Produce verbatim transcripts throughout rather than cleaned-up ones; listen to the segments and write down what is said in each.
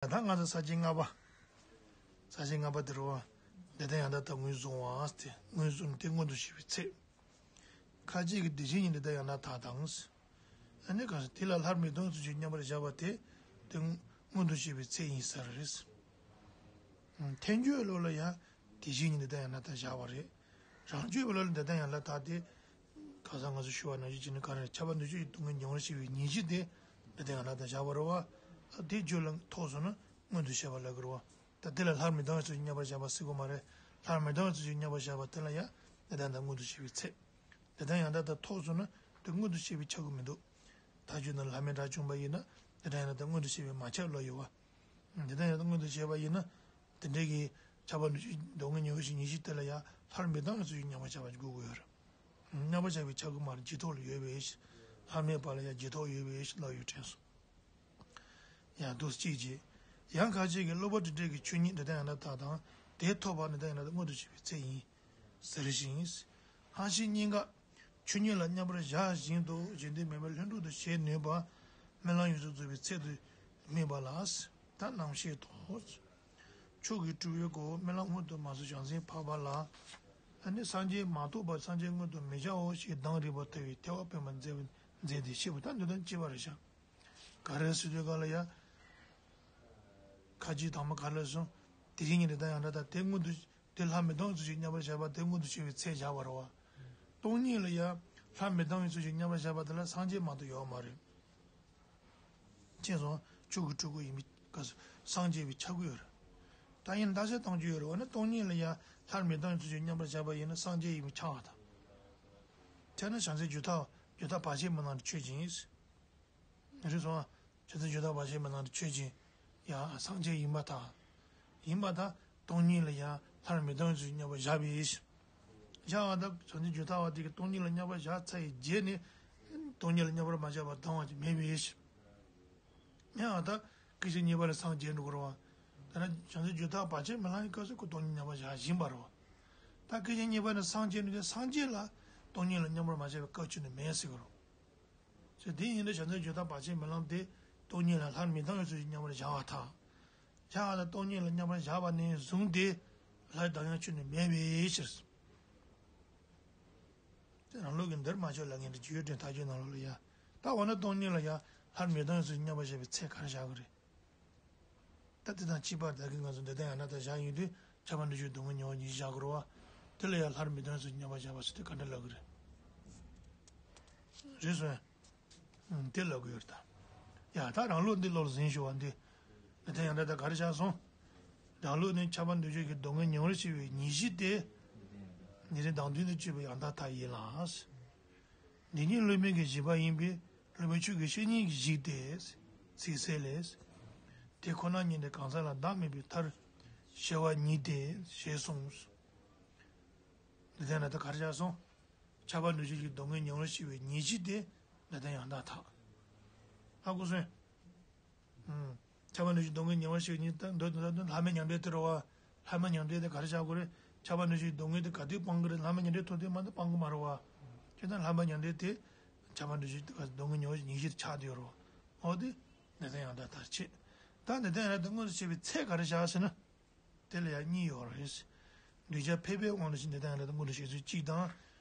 ད་ང་ཚོ་ས་བཅད་ལྔ་པ། ས་བཅད་ལྔ་པ་དེ་རུ་བ། འདི་ལྟར་ཡང་དག་དག་ངོས་བཟུང་བ་སྟེ། ངོས་བཟུང་སྟེ་མངོན་དུ་བྱས་པའི་ཚད། ཁ་ཅིག་གིས་དེ་བཞིན་ཉིད་འདི་ལྟར་ཡང་དག་དང་། ཨ་ནི་གང་ཟག་དེ་ལ་སླར་མི་ལྡང་བའི་ཚུལ་གྱིས་མཉམ་པར་བཞག་པ་དེ། དེ་མངོན་དུ་བྱས་པའི་ཚད་ཡིན་ཟེར་རེད། ཐལ་འགྱུར་ལུགས་ལ་ཡང་དེ་བཞིན་ཉིད་འདི་ལྟར་ཡང་དག་དང་བཞག་པ་རེད། རང་རྒྱུད་པའི་ལུགས་ལ་འདི་ལྟར་ཡང་དག་དག་སྟེ། གང་ཟག་ང་ཚོ་ཞུ་བ་ནང་བཞིན་བྱས་ནས་ག་རེ། ཁྱབ་པ་འདུ་བྱེད་ཀྱི་སྡུག་བསྔལ་མྱོང་བར་བྱེད་པའི་ཉེར་ཞི་དེ་འདི་ལྟར་ཡང་དག་དང་བཞག་པ་རེད་བ། དེ་རྒྱུད་ལ་ཐོགས་སོང་ན་མངོན་དུ་བྱས་པ་ལབ་དགོས་རེད་བ། ད་དེ་ལ་སླར་མི་ལྡང་བའི་ཚུལ་གྱིས་མཉམ་པར་བཞག་པ་ཟེར་དགོས་མ་རེད། སླར་མི་ལྡང་བའི་ཚུལ་གྱིས་མཉམ་པར་བཞག་པ་དེ་ལ་ཡང་འདི་ལྟར་ཡང་དག་མངོན་དུ་བྱས་པའི་ཚད། འདི་ལྟར་ཡང་དག་དང་ཐོགས་སོང་ན་དེ་མངོན་དུ་བྱས་པས་ཁྱབ་ཀྱི་མི་འདུག་ད་རྒྱུད་ན་ལྷག་མེད་སྒྲ་བྱུང་བ་ཡིན་ན་འདི་ལྟར་ཡང་དག་དང་མངོན་དུ་བྱས་པས་མ་ཁྱབ་ལབ་ཡོད་བ། འདི་ལྟར་ཡང་དག་མངོན་དུ་བྱས་པ་ཡིན་ན། དེ་འདྲའི་གི་ཁྱབ་པ་འདུ་བྱེད་སྡུག་བསྔལ་མྱོང་བའི་ཉེར་ཞི་དེ་ལ་ཡང་སླར་མི་ལྡང་བའི་ཚུལ་གྱིས་མཉམ་པར་བཞག་པ་དགོས་ཀྱི་ཡོད་རེད། མཉམ་པར་བཞག་པས་ཁྱབ་ཀྱི་མ་རེད། རྗེས་ཐོབ་ལ་ཡོད་པའི་ཕྱིར། ལྷག་མེད་པ་ལ་ཡང་རྗེས་ཐོབ་ཡོད་པའི་ཕྱིར་ལབ་ཡོད་དྲན་སོང་། ཡང་འདུག་ཅེས་བྱས། ཡང་ཁ་ཅིག་གིས་གློ་བུར་དྲི་བྲལ་གྱི་ཆོས་ཉིད་འདི་ལྟར་ཡང་དག་དང་། དེ་ཐོབ་པ་འདི་ལྟར་ཡང་དག་མངོན་དུ་བྱས་པའི་ཚད་ཡིན་ཟེར་ཞིང་། སྔ་ཕྱི་གཉིས་ཀ་ཆོས་ཉིད་ལ་མཉམ་པར་བཞག་བཞིན་དུ་གཞན་དོན་མེད་པར་ལྷུན་གྲུབ་ཏུ་བྱེད་ནུས་པ། རྨི་ལམ་ཡོངས་སུ་རྫོགས་པའི་ཚད་དུ་སྨིན་པ་ལ། ད་རྣམ་བཤད་དོ། ཕྱོགས་ཀྱི་སྤྲུལ་པའི་སྒོ་རྨི་ལམ་སྔོན་དུ་མ་སོང་བྱང་སེམས་འཕགས་པ་ལ། ཨ་ནི་སངས་རྒྱས་མ་ཐོབ་པར་སངས་རྒྱས་མངོན་དུ་མི་བྱའོ་ཞེས་གདངས་རིག་པ་ལྟ་བུའི་ཐལ་བ་སྤོང་བར་མཛད་པ་མཛད་དེ་ཞེས་པ་ད་འདི་དང་གཅིག་པ་རེད་ཤག་ག་རེ་ཟེར་དུས་ག་ལ་ཡ། ཁ་ཅིག་དང་པོ་ག་ལ་སོང་། དེ་བཞིན་ཉིད་འདི་ལྟར་ཡང་དག་དང་དེ་མངོན་དུ། དེ་ལྷག་མི་ལྡང་བའི་ཚུལ་གྱིས་མཉམ་པར་བཞག་པ་དེ་མངོན་དུ་བྱས་པའི་ཚད་བཞག་པ་རེད་བ། སྟོང་ཉིད་ལ་ཡང་ལྷག་མི་ལྡང་བའི་ཚུལ་གྱིས་མཉམ་པར་བཞག་པ་དེ་ལ་སངས་རྒྱས་མ་གཏོགས་ཡོད་མ་རེད། ཅེས་སོགས་ཕྱོགས་ཀྱི་སྤྲུལ་སྐུ་ཡིན་པའི་སྐབས་སུ་སངས་རྒྱས་པའི་ཆ་བགོས་ཡོད་རེད། ད་ཡིན་ན་བརྟག་དཔྱད་གཏོང་རྒྱུ་ཡོད་རེད་བ་ན། སྟོང་ཉིད་ལ་ཡང་ལྷག་མི་ལྡང་བའི་ཚུལ་གྱིས་མཉམ་པར་བཞག་པ་ཡིན་ན་སངས་རྒྱས་ཡིན་པའི་ཆ་བ་དང་། དེས་ན་བྱང་སེམས་རྒྱུད་དག་རྒྱུད་དག་བར་ཆད་མི་སྣང་བའི་ཆོས་ཅན། རེད་སོང་། བྱང་སེམས་རྒྱུད་དག་བར་ཆད་མི་སྣང་བའི་ཆོས་ཅན། ཡང་སངས་རྒྱས་ཡིན་པ་དང་། ཡིན་པ་དང་སྟོང་ཉིད་ལ་ཡང་ལྷག་མི་ལྡང་བའི་ཚུལ་མཉམ་པར་བཞག་པའི། བཞག་པ་དང་བྱང་སེམས་རྒྱུད་དག་པ་དེ་གིས་སྟོང་ཉིད་ལ་མཉམ་པར་བཞག་ཚར་བའི་རྗེས་ནས། སྟོང་ཉིད་ལ་མཉམ་པར་མ་བཞག་པར་ལྡང་བ་ཅིག་མེད་པའི། ཡང་ད་སྐད་ཅིག་གཉིས་པ་ལ་སངས་རྒྱས་འགྲོ་གི་རེད་བ། ད་ནི་བྱང་སེམས་རྒྱུད་དག་བར་ཆད་མི་སྣང་བའི་སྐབས་སུ་ཁོ་སྟོང་ཉིད་མཉམ་པར་བཞག་བཞིན་པ་རེད་བ། ད་སྐད་ཅིག་གཉིས་པ་ནས་སངས་རྒྱས་ནས་སངས་རྒྱས་ལ་སྟོང་ཉིད་ལ་མཉམ་པར་མ་བཞག་པའི་སྐབས་ཅིག་ནི་མེད་ཟེར་གི་རེད། ཟེར་དེ་ཡིན་དུས་བྱང་སེམས་རྒྱུད་དག་བར་ཆད་མི་སྣང་དེ་སྟོང་ཉིད་ལ་ལྷག་མི་ལྡང་བའི་ཚུལ་གྱིས་མཉམ་པར་བཞག་པ་དང་། བཞག་པ་དང་སྟོང་ཉིད་ལ་མཉམ་པར་བཞག་པ་ནས་བཟུང་སྟེ་ལྷག་ལྡང་ཡང་ཆོས་ནི་མེད་པའི་ཕྱིར། དེ་རང་ལུགས་ཀྱི་འདིར་མ་ཆོག་ལབ་མཁན་དེ་རྒྱུད་སྒྲོན་ཐག་གཅོད་ནང་ལོགས་ལ་ཡ། ད་འོ་ན་སྟོང་ཉིད་ལ་ཡ་ལྷག་མི་ལྡང་བའི་ཚུལ་གྱིས་མཉམ་པར་བཞག་པའི་ཚད་ག་རེ་བཞག་གི་རེད། ད་དེ་དང་གཅིག་པར་བདག་གིས་ང་ཚོ་འདི་ལྟར་ཡང་དག་དང་བཞག་ཡོང་དུས་ཁྱབ་པ་འདུ་བྱེད་སྡུག་བསྔལ་མྱོང་བ་ཉེར་ཞི་བཞག་དགོས་རེད་བ། དེ་ལ་ཡང་ལྷག་མི་ལྡང་ཚུལ་མཉམ་པར་བཞག་པ་ཟེར་དུས་ག་འདྲ་ལབ་ཀྱི་རེད། རེད་སོང་། ཨང་། དེ་ལབ་ཀྱི་ཡོད་རེད་ད། ཡ་ད་རང་ལུགས་འདི་ལོགས་ལ་ཟིན་ཞུ་བ་འདི། འདི་ལྟར་ཡང་དག་དང་ག་རེ་བཞག་སོང་། རང་ལུགས་ནི་ཁྱབ་པ་འདུ་བྱེད་ཀྱི་སྡུག་བསྔལ་མྱོང་བར་བྱེད་པའི་ཉེར་ཞི་སྟེ། ཉེར་ལེན་དང་དོན་དུ་གཅོད་པའི་ཡང་དག་མཐའ་ཡིན་ལ། འདི་ཉིད་བསླུ་མེད་ཀྱི་བཞེད་པ་ཡིན་པས་བསླུ་བའི་ཆོས་ཀྱི་བཤེས་གཉེན་གྱིས་གཞིགས་ཏེ། ཚིག་གསལ་ལས། དེ་ཁོ་ན་ཉིད་ནི་གང་ཟག་ལ་བདག་མེད་པའི་མཐར་ཤེས་པ་ཉིད་དེ་ཞེས་གསུངས། འདི་ལྟར་ན་ད་ག་རེ་བྱས་སོང་། ཁྱབ་པ་འདུ་བྱེད་ཀྱི་སྡུག་བསྔལ་མྱོང་བར་བྱེད་པའི་ཉེར་ཞི་སྟེ། འདི་ལྟར་ཡང་དག་མཐའ། ཧ་གོ་སོང་། ཨུམ། ཁྱབ་པ་འདུ་བྱེད་སྡུག་བསྔལ་མྱོང་བར་བྱེད་པའི་ཉེར་ཞི་ད་འདོད་འདོད་འདོད་ལྷག་མེད་མྱང་འདས་དེ་རེད་བ། ལྷག་མེད་མྱང་འདས་དེ་ག་རེ་བྱ་དགོས་རེད། ཁྱབ་པ་འདུ་བྱེད་སྡུག་བསྔལ་དེ་ག་དུས་སྤང་གི་རེད། ལྷག་མེད་མྱང་འདས་ཐོབ་དུས་མ་གཏོགས་སྤང་གི་མ་རེད་བ། ཁྱོད་ད་ལྷག་མེད་མྱང་འདས་དེ། ཁྱབ་པ་འདུ་བྱེད་དེ་ག་སྡུག་བསྔལ་མྱོང་བར་བྱེད་ཉེར་ཞི་ཆགས་བསྡད་ཡོད་རེད་བ། འོ་དེ། འདི་ལྟར་ཡང་དག་མཐར་བྱེད། ད་འདི་ལྟར་ཡང་དག་མངོན་དུ་བྱེད་པའི་ཚད་ག་རེ་བཞག་ཟེར་ན། དེ་ལ་ཡང་གཉིས་ཡོད་རེད། གདུལ་བྱ་ཕལ་པའི་དབང་དུ་བྱས་འདི་ལྟར་ཡང་དག་མངོན་དུ་བྱེད་ཚུལ་གཅིག་དང་།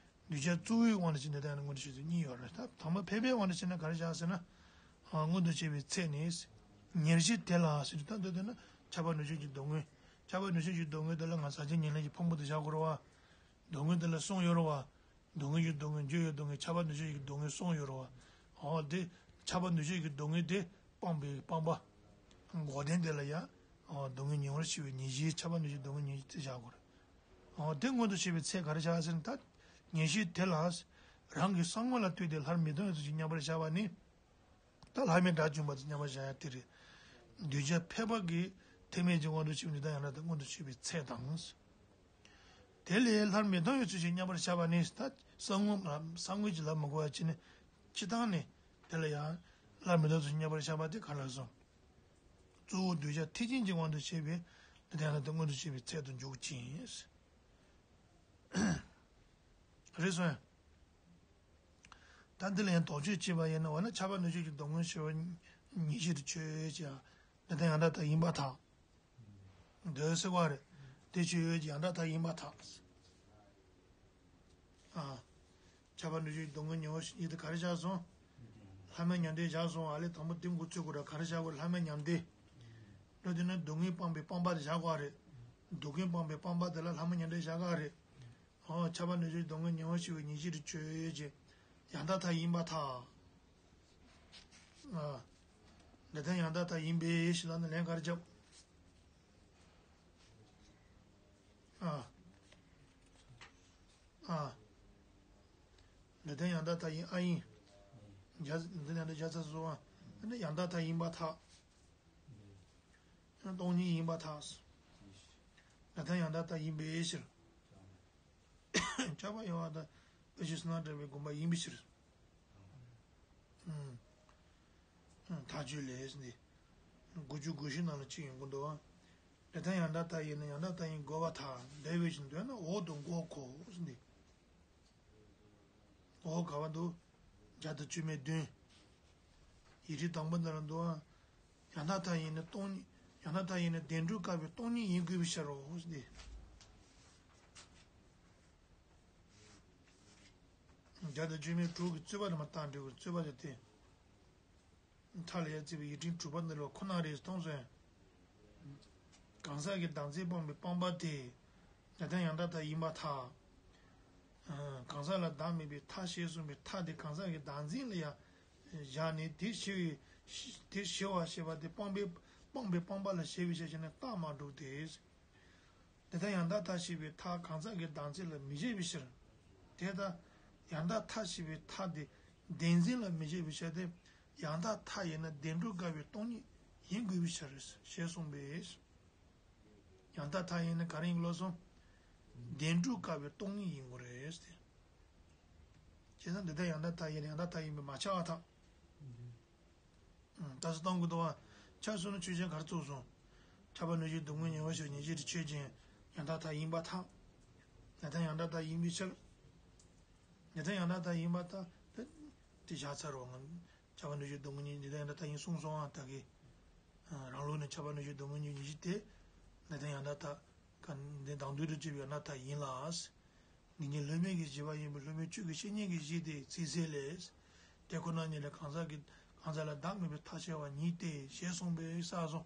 གདུལ་བྱ་གཙོ་བོའི་དབང་དུ་བྱས་འདི་ལྟར་ཡང་དག་མངོན་དུ་བྱེད་ཚུལ་གཉིས་ཡོད་རེད། ད་དང་པོ་ཕལ་པའི་དབང་དུ་བྱས་ན་ག་རེ་བཞག་ཟེར་ན། ཨ། མངོན་དུ་བྱེད་པའི་ཚད་ནི། ཉེར་ཞི་དེ་ལ་ཟེར་དུས་ད་འདོད་འདོད་ན་ཁྱབ་པ་འདུ་བྱེད་ཀྱི་སྡུག་བསྔལ། ཁྱབ་པ་འདུ་བྱེད་ཀྱི་སྡུག་བསྔལ་དེ་ལ་ང་ཟག་བཅས་ཉེར་ལེན་གྱི་ཕུང་པོ་དེ་བཞག་དགོས་རེད་བ། སྡུག་བསྔལ་དེ་ལ་གསུམ་ཡོད་རེད་བ། སྡུག་བསྔལ་གྱི་སྡུག་བསྔལ། རྒྱུ་ཡི་སྡུག་བསྔལ། ཁྱབ་པ་འདུ་བྱེད་ཀྱི་སྡུག་བསྔལ་གསུམ་ཡོད་རེད་བ། འོ་དེ། ཁྱབ་པ་འདུ་བྱེད་ཀྱི་སྡུག་བསྔལ་དེ་སྤངས་པའི་སྤངས་པ། འགོག་བདེན་དེ་ལ་ཡང་། འོ་སྡུག་བསྔལ་མྱོང་བར་བྱེད་པའི་ཉེར་ཞི། ཁྱབ་པ་འདུ་བྱེད་སྡུག་བསྔལ་ཉེར་ཞི་དེ་བཞག་དགོས་རེད། འོ་དེ་མངོན་དུ་བྱེད་པའི་ཚད་ག་རེ་བཞག་ཟེར་ན་ད། ཉེར་ཞི་དེ་ལ། རང་གི་གསང་དངོས་ལ་ལྟོས་ཏེ་ལྷག་མི་ལྡང་བའི་ཚུལ་གྱིས་མཉམ་པར་བཞག་པ་ནི། ད་ལྷག་མེད་སྒྲ་བྱུང་བ་དེ་མཉམ་པར་བཞག་ཡ་དེ་རེད། གདུལ་བྱ་ཕལ་པ་གི་ཐེག་དམན་གྱི་དབང་དུ་བྱས་པའི་འདི་ལྟར་ཡང་དག་མངོན་དུ་བྱེད་པའི་ཚད་དང་། དེ་ལས་ལྷག་མི་ལྡང་བའི་ཚུལ་གྱིས་མཉམ་པར་བཞག་པ་ནི་ད་གསང་དངོས་ལ་གསང་དངོས་ཀྱི་ལ་མི་གོ་བ་བྱས་ནས་སྤྱིར་བཏང་ནས་དེ་ལ་ཡང་ལྷག་མི་ལྡང་ཚུལ་གྱིས་མཉམ་པར་བཞག་པ་དེ་ག་ལ་སོང་། གཙོ་བོ་གདུལ་བྱ་ཐེག་ཆེན་གྱི་དབང་དུ་བྱས་པའི་འདི་ལྟར་ཡང་དག་མངོན་དུ་བྱེད་པའི་ཚད་དུ་འཇོག་ཅིང་། རེད་སོང་། ད་འདི་ལ་ཡང་དོགས་གཅོད་བྱས་པ་ཡིན་ན། འོ་ན་ཁྱབ་པ་འདུ་བྱེད་ཀྱི་སྡུག་བསྔལ་ཞེས་པ་ཉེར་ཞི་དུ་ཆོས་ཅན། འདི་ལྟར་ཡང་དག་མཐའ་ཡིན་པར་ཐལ། འདོད་ཟེར་བ་རེད། དེ་ཆོས་ཡོད་ཀྱི་ཡང་དག་མཐའ་ཡིན་པར་ཐལ། ཨ། ཁྱབ་པ་འདོད་ཆོས་སྡུག་བསྔལ་ཉེ་བར་ཞི་གཉིས་དེ་ག་རེ་བཞག་སོང་། ལྷག་མེད་མྱང་འདས་བཞག་སོང་། ཨ་ལས་དང་པོ་དེ་འགོ་ཚུགས་དགོས་ར། ག་རེ་བཞག་དགོས། ལྷག་མེད་མྱང་འདས། འགྲོ་དེ་ནི་སྡུག་བསྔལ་སྤངས་པའི་སྤངས་པ་དེ་བཞག་དགོས་རེད། སྡུག་བསྔལ་སྤངས་པའི་སྤངས་པ་དེ་ལ་ལྷག་མེད་མྱང་འདས་བཞག་ག་རེད། ཨོ། ཁྱབ་པ་འདོད་ཆོས་སྡུག་བསྔལ་ཉེ་བར་ཞི་བའི་ཉེར་ཞི་དེ་ཆོས་ཡོད་ཀྱི་ཡང་དག་མཐའ་ཡིན་པར་ཐལ། ཨ། འདི་ལྟར་ཡང་དག་མཐའ་ཡིན་པས་ཞེས་ལབ་ན་ལན་ག་རེ་རྒྱབ། ཨ། ཨ། འདི་ལྟར་ཡང་དག་མཐའ་ཡིན། ཨ་ཡིན། འདི་ལྟར་ཡང་དག་བརྒྱ་རྩ་གསུམ་པ། འདི་ནི་ཡང་དག་མཐའ་ཡིན་པར་ཐལ། སྟོང་ཉིད་ཡིན་པར་ཐལ། འདི་ལྟར་ཡང་དག་མཐའ་ཡིན་པའི་ཕྱིར། ཁྱབ་པ་ཡོད་པ་དང་། དཔེ་ཆོས་སུ་ན་འདྲ་བའི་དགོངས་པ་ཡིན་པའི་ཕྱིར། ཨུམ། ཐག་ཆོད་ལས་འདི། དགུ་བཅུ་གོ་བཞི་ནང་ལ་གཅིག་ཡོང་གི་འདུག་ཨ། འདི་ལྟར་ཡང་དག་མཐའ་ཡིན་ན་ཡང་དག་མཐའ་ཡིན་དགོས་པར་ཐལ། འདོད་པའི་ཕྱིར་འདོད་ན་འོག་ཏུ་འགོག་གོ་འདི། འོག་ག་བ་འདུག་བརྒྱ་དང་བཅུ་མེད་བདུན། ཡིག་ཕྲེང་དང་པོ་འདི་ལ་འདུག་ཨ། ཡང་དག་མཐའ་ཡིན་ན་སྟོང་ཉིད། ཡང་དག་མཐའ་ཡིན་ན་བདེན་གྲུབ་དགག་པའི་སྟོང་ཉིད་ཡིན་དགོས་པའི་ཕྱིར་རོ་འདི། བརྒྱ་དང་བཅུ་མེད་དྲུག་གི་རྩོད་པ་དེ་མར་བཏང་འགྲིག་གི། རྩོད་པ་དེ་དེ། མཐའ་ལ་ཡར་བརྩིས་པའི་ཡིག་ཕྲེང་དྲུག་པ་འདི་ལ་ཁོ་ན་རེ་ཟེར་མཐོང་སོང་། གང་ཟག་གི་བདག་འཛིན་སྤངས་པའི་སྤངས་པ་དེ། འདི་ལྟར་ཡང་དག་མཐའ་ཡིན་པར་ཐལ། གང་ཟག་ལ་བདག་མེད་པའི་མཐའ་ཞེས་གསུངས་པའི་མཐའ་དེ་གང་ཟག་གི་བདག་འཛིན་ལ་ཡང་བཞག་ནས་དེ་ཞི་བའི། དེ་ཞི་བ་ཞེས་པ་དེ་སྤངས་པའི། སྤངས་པའི་སྤངས་པ་ལ་ཞི་བའི་ཕྱིར་ཞེ་ན་རྟགས་མ་གྲུབ་སྟེ། འདི་ལྟར་ཡང་དག་མཐའ་ཞེས་པའི་མཐའ་གང་ཟག་གི་བདག་འཛིན་ལ་མི་བཞེད་པའི་ཕྱིར། དེ་ལྟར་ཡང་དག་མཐའ་ཞེས་པའི་མཐའ་དེ་བདེན་འཛིན་ལ་མི་བཞེད་པའི་ཕྱིར་ཏེ། ཡང་དག་མཐའ་ཡིན་ན་བདེན་གྲུབ་དགག་པའི་སྟོང་ཉིད་ཡིན་དགོས་པའི་ཕྱིར་ཞེས་གསུངས་པས། ཡང་དག་མཐའ་ཡིན་ན་ག་རེ་ཡིན་ལབ་སོང་། བདེན་གྲུབ་དགག་པའི་སྟོང་ཉིད་ཡིན་དགོས་རེད་ཟེར། བྱས་ཙང་འདི་ལྟར་ཡང་དག་མཐའ་ཡིན་ན་ཡང་དག་མཐའ་ཡིན་པས་མ་ཁྱབ་པར་ཐལ། ད་གཟོད་གཏོང་དགོས་འདུག་པ། ཁྱབ་སོང་ན་ཆོས་ཅན་ག་རེ་ཚུགས་སོང་། ཁྱབ་པ་འདོད་ཆོས་སྡུག་བསྔལ་ཉེ་བར་ཞི་བའི་ཉེར་ཞི་དེ་ཆོས་ཅན། ཡང་དག་མཐའ་ཡིན་པར་ཐལ། འདི་ལྟར་ཡང་དག་མཐའ་ཡིན་པའི་ཕྱིར། འདི་ལྟར་ཡང་དག་མཐའ་ཡིན་པར་ཐལ། དེ་དེ་བཞག་ཚར་རོ། ཁྱབ་པ་འདོད་ཆོས་སྡུག་བསྔལ་ཉེ་འདི་ལྟར་ཡང་དག་མཐའ་ཡིན་གསུངས་སོང་ཨ། ད་གི། རང་ལུགས་ནས་ཁྱབ་པ་འདོད་ཆོས་སྡུག་བསྔལ་ཉེ་བར་ཞི་དེ། འདི་ལྟར་ཡང་དག་མཐའ། ག་འདི་དང་དུས་དུ་བཅས་པའི་ཡང་དག་མཐའ་ཡིན་ལ། ངེས་འབྱིན་ལྷོད་མེད་ཀྱི་བཞི་པ་ཡིན་པས་ལྷོད་མེད་ཆོས་ཀྱི་བཤེས་གཉེན་གྱིས་བཞེད་དེ་ཚིག་གསལ་ལས། དེ་ཁོ་ན་ཉིད་ལས་གང་ཟག་གི་གང་ཟག་ལ་བདག་མེད་པའི་མཐའ་ཞི་བ་ཉིད་དེ་ཞེས་གསུངས་པས་བསགས་སོ།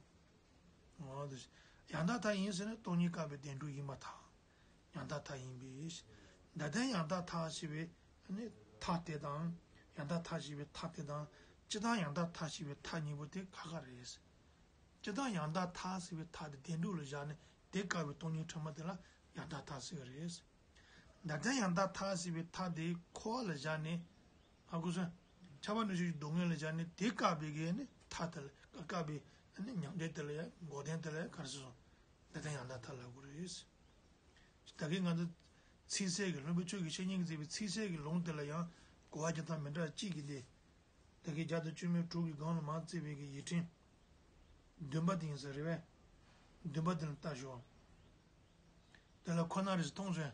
འོ་དེ། ཡང་དག་མཐའ་ཡིན་ཟེར་ན་སྟོང་ཉིད་བཀག་པའི་བདེན་གྲུབ་ཡིན་པར་ཐལ། ཡང་དག་མཐའ་ཡིན་པས། འདི་ལྟར་ཡང་དག་མཐའ་ཞེས་པའི་ནི་མཐའ་དེ་དང་། ཡང་དག་མཐའ་ཞེས་པའི་མཐའ་དེ་དང་། སྤྱིར་བཏང་ཡང་དག་མཐའ་ཞེས་པའི་མཐའ་གཉིས་པོ་དེ་ཁ་ཁ་རེད། སྤྱིར་བཏང་ཡང་དག་མཐའ་ཟེར་བའི་མཐའ་དེ་བདེན་གྲུབ་ལ་བཞག་ནས་དེ་བཀག་པའི་སྟོང་ཉིད་ཕྲ་མོ་དེ་ལ་ཡང་དག་མཐའ་ཟེར་གི་རེད། འདི་ལྟར་ཡང་དག་མཐའ་ཟེར་བའི་མཐའ་དེ་འཁོར་བ་ལ་བཞག་ནས། ཧ་གོ་སོང་། ཁྱབ་པ་འདོད་ཆོས་ཀྱི་སྡུག་བསྔལ་ལ་བཞག་ནས་དེ་བཀག་པའི་གི་ནི་མཐའ་དེ་ལ་བཀག་པའི་ནི་མྱང་འདས་དེ་ལ་ཡང་འགོག་བདེན་དེ་ལ་ཡང་ག་རེ་ཟེར་སོང་། འདི་ལྟར་ཡང་དག་མཐའ་ལབ་དགོས་རེད། ད་གིན་ང་ཚོ་ཚིག་གསལ་གྱི་ལྷུན་པོ་ཆོས་ཀྱི་བཤེས་གཉེན་གྱིས་མཛད་པའི་ཚིག་གསལ་གྱི་ལུང་དེ་ལ་ཡང་གོ་བ་རྒྱག་སྟངས་མི་འདྲ་གཅིག་གིས་འདི། ད་གིན་བརྒྱ་དང་བཅུ་མེད་དྲུག་གི་སྒང་ལ་མར་བརྩིས་པའི་གི་ཡིག་ཕྲེང་བདུན་པ་དེ་ཡིན་ས་རེད་པས། བདུན་པ་དེ་ལ་ལྟ་ཞོག་དེ་ལ་ཁོ་ན་རེ་ཟེར་མཐོང་སོང་།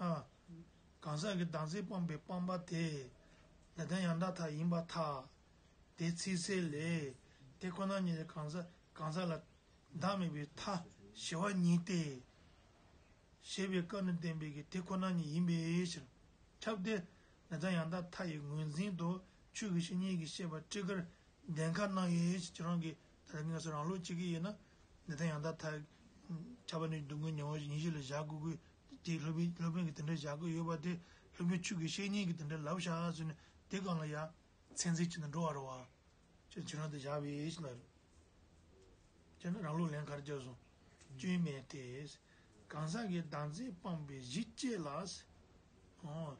ཨ། གང་ཟག་གི་བདག་འཛིན་སྤངས་པའི་སྤངས་པ་དེ། འདི་ལྟར་ཡང་དག་མཐའ་ཡིན་པར་ཐལ། དེ་ཚིག་གསལ་ལས། དེ་ཁོ་ན་ཉིད་ཀྱི་གང་ཟག་གང་ཟག་ལ་བདག་མེད་པའི་མཐའ་ཞི་བ་ཉིད་དེ། ཞེས་པའི་སྐབས་ནས་བསྟན་པའི་གི་དེ་ཁོ་ན་ཉིད་ཡིན་པའི་ཕྱིར། ཁྱབ་སྟེ། འདི་ལྟར་ཡང་དག་མཐའ་ཡི་ངོས་འཛིན་དུ་ཆོས་ཀྱི་བཤེས་གཉེན་གྱིས་བཤད་པ་སྤྲེལ་དཀར་གདན་ཁ་གནང་ཡོད་ཅེས་ཁྱེད་རང་གིས་ད་ལྟ་ངས་སུ་རང་ལུགས་གཅིག་གི་ཡིན་ན། འདི་ལྟར་ཡང་དག་མཐའ། ཁྱབ་པ་ནི་སྡུག་བསྔལ་ཉེ་བར་ཉེར་ཞི་ལ་བཞག་དགོས་ཀྱི་དེ་སློབ་དཔོན་སློབ་དཔོན་གྱིས་དེ་འདྲ་བཞག་གི་ཡོད་པ་དེ་སློབ་དཔོན་ཆོས་ཀྱི་བཤེས་གཉེན་གྱིས་དེ་འདྲ་ལབ་བཞག་ཟེར་ནས་དེ་སྒང་ལ་ཡང་ཚད་འཛིན་བྱས་ནས་འགྲོ་བ་རེད་བ། ཁྱོད་ཁྱེད་རང་དེ་བཞག་པའི་ཕྱིར་ན། ཁྱེད་ནི་རང་ལུགས་ལན་ག་རེ་བརྒྱབ་སོང་། སྐྱོན་མེད་དེ། གང་ཟག་གི་བདག་འཛིན་སྤངས་པའི་གཞི་བཅས་ལ། ཨོ།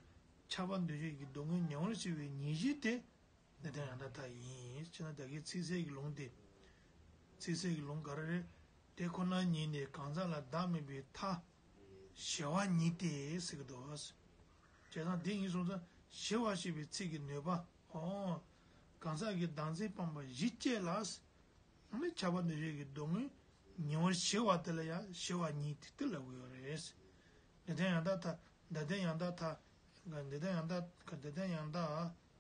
ཁྱབ་པ་འདོད་ཆོས་ཀྱི་སྡུག་བསྔལ་ཉེ་བར་ཞི་བའི་ཉེར་ཞི་དེ། འདི་ལྟར་ཡང་དག་མཐའ་ཡིན། ཅེ་ན་ད་གིན་ཚིག་གསལ་གྱི་ལུང་དེ། ཚིག་གསལ་གྱི་ལུང་ག་རེ་རེད། དེ་ཁོ་ན་ཉིད་ནས་གང་ཟག་ལ་བདག་མེད་པའི་མཐའ། ཞི་བ་ཉིད་དེ་ཟེར་གྱི་འདུག་བྱས་ཙང་དེ་ཡིན་སོང་ཙང་ཞི་བ་ཞེས་པའི་ཚིག་གི་ནུས་པ། ཨོ། གང་ཟག་གི་བདག་འཛིན་སྤངས་པ་གཞི་བཅས་ལ། ནི་ཁྱབ་པ་འདོད་ཆོས་ཀྱི་སྡུག་བསྔལ་ཉེ་བར་ཞི་བ་དེ་ལ་ཡང་ཞི་བ་ཉིད་དེ་ལབ་ཀྱི་ཡོད་རེད། འདི་ལྟར་ཡང་དག་མཐའ། འདི་ལྟར་ཡང་དག་མཐའ། འདི་ལྟར་ཡང་དག་འདི་ལྟར་ཡང་དག་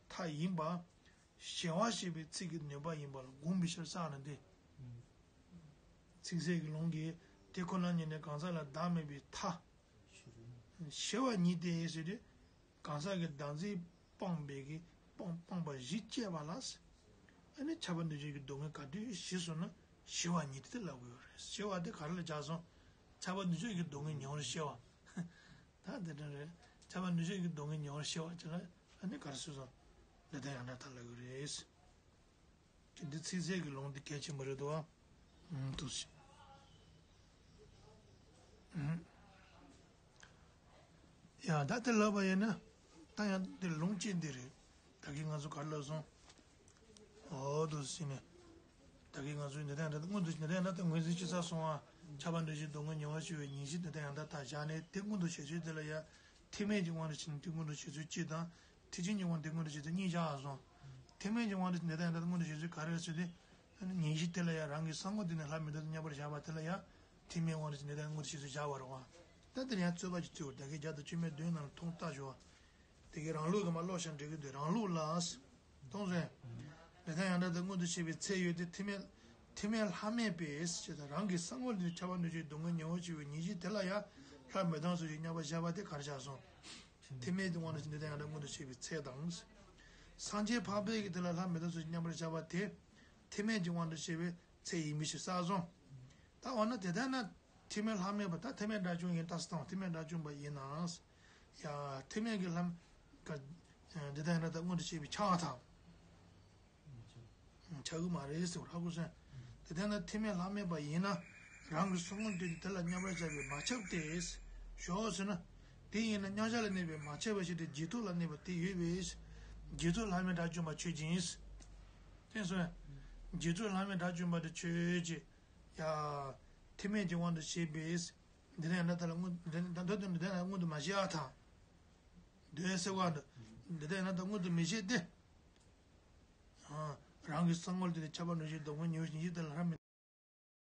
མཐའ་ཡིན་པ། ཞི་བ་ཞེས་པའི་ཚིག་གི་ནུས་པ་ཡིན་པ་ལ་དགོངས་པའི་ཕྱིར་བསགས་ན་འདི། ཚིག་གསལ་གྱི་ལུང་གིས་དེ་ཁོ་ན་ཉིད་ནས་གང་ཟག་ལ་བདག་མེད་པའི་མཐའ། ཞི་བ་ཉིད་དེ་ཟེར་དུས་གང་ཟག་གི་བདག་འཛིན་སྤངས་པའི་གི་སྤངས་སྤངས་པ་གཞི་བཅད་པ་ལ། ཨ་ནི་ཁྱབ་པ་འདུ་བྱེད་ཀྱི་སྡུག་བསྔལ་ག་དུས་ཞི་སོང་ན་ཞི་བ་ཉིད་དེ་ལབ་དགོས་རེད། ཞི་བ་དེ་ག་རེ་ལ་སྦྱར་སོང་། ཁྱབ་པ་འདུ་བྱེད་ཀྱི་སྡུག་བསྔལ་ཉེ་བར་ཞི་བ། ད་དེ་འདྲ་རེད། ཁྱབ་པ་འདུ་བྱེད་ཀྱི་སྡུག་བསྔལ་ཉེ་བར་ཞི་བ་ཅེས་ལ་ཨ་ནི་ག་རེ་ཟེར་སོང་། འདི་ལྟར་ཡང་དག་མཐའ་ལབ་དགོས་རེད། ཅེས་འདི་ཚིག་གསལ་གྱི་ལུང་འདི་གལ་ཆེན་པོ་རེད་དོ། ཨ། འདུག་སེ། ཡ་ད་དེ་ལབ་པ་ཡིན་ན། ད་ཡང་དེ་ལུང་གཅིག་འདི་རེད། ད་གིན་ང་ཚོ་ག་རེ་ལབ་སོང་། འོ་འདུག་སེ་ནས། ད་གིན་ང་ཚོས་འདི་ལྟར་ཡང་དག་མངོན་དུ་འདི་ལྟར་ཡང་དག་ད་ངོས་འཛིན་ཅི་ཚར་སོང་ཨ། ཁྱབ་པ་འདུ་བྱེད་སྡུག་བསྔལ་ཉེ་བར་ཞི་བའི་ངེས་གཞི་འདི་ལྟར་ཡང་དག་ད་བཞག་ནས་དེ་མངོན་དུ་བྱེད་ཚུལ་དེ་ལ་ཡང་། ཐེག་དམན་གྱི་དབང་དུ་བྱས་ནས་དེ་མངོན་དུ་བྱེད་ཚུལ་གཅིག་དང་། ཐེག་ཆེན་གྱི་དབང་དུ་མངོན་དུ་བྱེད་ཚུལ་གཉིས་བཞག་སོང་། ཐེག་དམན་གྱི་དབང་དུ་བྱས་ནས་འདི་ལྟར་ཡང་དག་མངོན་དུ་བྱེད་ཚུལ་ག་རེ་རེད་ཟེར་དུས། ངེས་གཞི་དེ་ལ་ཡང་རང་གི་གསང་ངོ་དེ་ནི་ལྷ་མི་བདག་ཏུ་མཉམ་པར་བཞག་པ་དེ་ལ་ཡང་། ཐེག་དམན་དབང་དུ་བྱས་ནས་འདི་ལྟར་མངོན་དུ་བྱེད་ཚུལ་བཞག་པ་རེད་བ། ད་དེར་ཡང་རྩོད་པ་ཅིག་བརྩིས་པ་ད་གིན་བརྒྱ་དང་བཅུ་མེད་བདུན་ནང་ལ་ཐུང་ལྟ་ཞུ་བ། དེ་གའི་རང་ལུགས་ཀྱི་མ་ཀློག་ཤིང་འགྲིག་གི་འདུག་རང་ལུགས་ལ། མཐོང་སོང་། འདི་ལྟར་ཡང་དག་ཏུ་མངོན་དུ་བྱེད་པའི་ཚད་ཡོད་དེ་ཐེག་དམན། ཐེག་དམན་ལྷག་མེད་པས་ཞེས་དང་རང་གི་གསང་ངོ་ལས་ཁྱབ་པ་འདུ་བྱེད་སྡུག་བསྔལ་ཉེ་བར་ཞི་བའི་ངེས་གཞི་དེ་ལ་ཡང་ལྷ་མི་བདག་སོགས་ཀྱིས་མཉམ་པར་བཞག་པ་དེ་གར་བཞག་སོང་། ཐེག་དམན་གྱི་དབང་དུ་བྱས་འདི་ལྟར་ཡང་དག་མངོན་དུ་བྱེད་པའི་ཚད་དང་། སངས་རྒྱས་འཕགས་པའི་གི་དེ་ལ་ལྷ་མི་བདག་སོགས་ཀྱིས་མཉམ་པར་བཞག་པ་དེ། ཐེག་དམན་གྱི་དབང་དུ་བྱས་པའི་ཚད་ཡིན་པའི་ཕྱིར་བསགས་སོང་། ད་འོ་ན་དེ་ལྟར་ན། ཐེག་དམན་ལྷག་མེད་པ་ད་ཐེག་དམན་དགྲ་བཅོམ་ཡིན་ད་སྟོང་ཐེག་དམན་དགྲ་བཅོམ་པ་ཡིན་ནའང་། ཡ། ཐེག་དམན་གྱི་ལྷ། ཀ། འདི་ལྟར་ཡང་དག་མངོན་དུ་བྱེད་པའི་ཆགས་པ་དང་། ཆགས་ཀྱི་མ་རེད་ཟེར་བ་ཧ་གོ་སོང་། དེ་ལྟར་ན་ཐེག་དམན་ལྷག་མེད་པ་ཡིན་ན། རང་གི་གསང་ངོ་སྟེ་དེ་ལ་མཉམ་པར་བཞག་པས་མ་ཁྱབ་སྟེ། ཞོག་ཟེར་ན། དེ་ཡིན་ན་མཉམ་གཞག་ལ་གནས་པས་མ་ཁྱབ་པ་ཞེས་ཏེ་རྗེས་ཐོབ་ལ་གནས་པ་དེ་ཡོད་པས། རྗེས་ཐོབ་ལྷག་མེད་དགྲ་བཅོམ་པ་ཆོས་ཅན། དེ་སོང་། རྗེས་ཐོབ་ལྷག་མེད་དགྲ་བཅོམ་པ་དེ་ཆོས་ཅན། ཡ། ཐེག་དམན་གྱི་དབང་དུ་བྱས་པས། འདི་ལྟར་ཡང་དག་ལ་མངོན་འདི་ལྟར་ཡང་དག་མངོན་དུ་མ་བྱས་པ་དང་། འདོད་ཟེར་བ་འདི་ལྟར་ཡང་དག་མངོན་དུ་མི་བྱེད་དེ། རང་གི་གསང་ངོ་ལས་ཁྱབ་པ་འདུ་བྱེད་སྡུག་བསྔལ་ཉེ་བར་ཞི་བ་དེ་ལ་རག་མི།